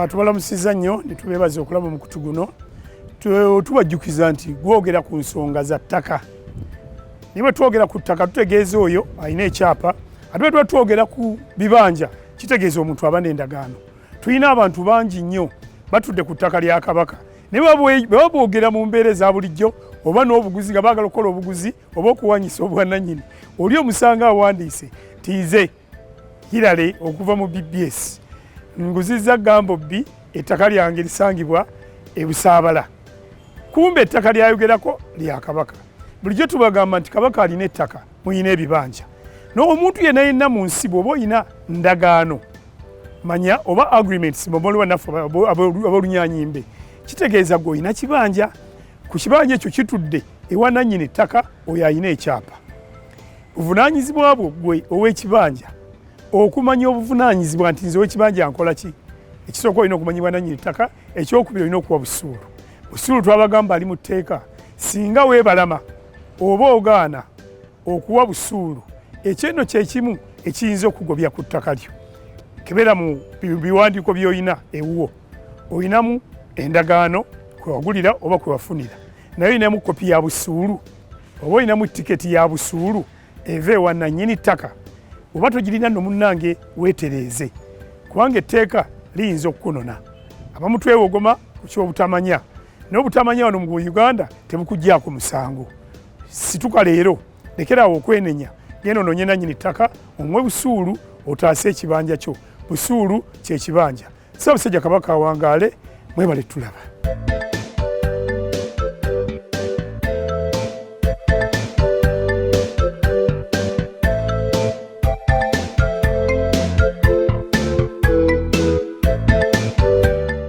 Tubalamusizza nnyo ne tubeebaza okulaba omukutu guno. Tubajjukiza nti gwogera ku nsonga za ttaka, naye bwe twogera ku ttaka tutegeeza oyo alina ekyapa, ate bwe tuba twogera ku bibanja kitegeeza omuntu aba n'endagaano. Tulina abantu bangi nnyo batudde ku ttaka lya Kabaka, naye bwe baba boogera mu mbeera eza bulijjo oba n'obuguzi nga baagala okukola obuguzi oba okuwanyisa obwannannyini, oli omusanga awandiise nti nze Hillary okuva mu BBS nguzizza Gambo B, ettaka lyange lisangibwa e Busaabala. Kumbe ettaka lyayogerako lya Kabaka. Bulijjo tubagamba nti Kabaka alina ettaka, muyina ebibanja. N'omuntu yenna yenna mu nsi bw'oba olina ndagaano, manya oba agreements muboliwa naffe ab'olunyanyimbe, kitegeeza gwe olina kibanja. Ku kibanja ekyo kitudde ewa nannyini ttaka oyo alina ekyapa. Buvunaanyizibwa bwo gwe ow'ekibanja okumanya obuvunaanyizibwa nti nze ow'ekibanja nkola ki. Ekisooka olina okumanyibwa nannyini ttaka, ekyokubiri olina okuwa busuulu. Busuulu twabagamba ali mu tteeka, singa weebalama oba ogaana okuwa busuulu, ekyo nno kye kimu ekiyinza okugobya ku ttaka lyo. Kebera mu biwandiiko by'olina ewuwo, olinamu endagaano kwe wagulira oba kwe wafunira, naye olinamu kopi ya busuulu oba olinamu tiketi ya busuulu eva ewa nannyini ttaka. Oba togirina nno munnange weetereeze, kubanga etteeka liyinza okukunona. Abamu twewogoma ku ky'obutamanya, naye obutamanya wano mu Uganda tebukuggyaako musango. Situka leero, lekeraawo okwenenya, genda onoonye nannyini ttaka omuwe busuulu otaase ekibanja kyo. Busuulu kye kibanja. Ssaabasajja Kabaka awangaale, mwebale tulaba.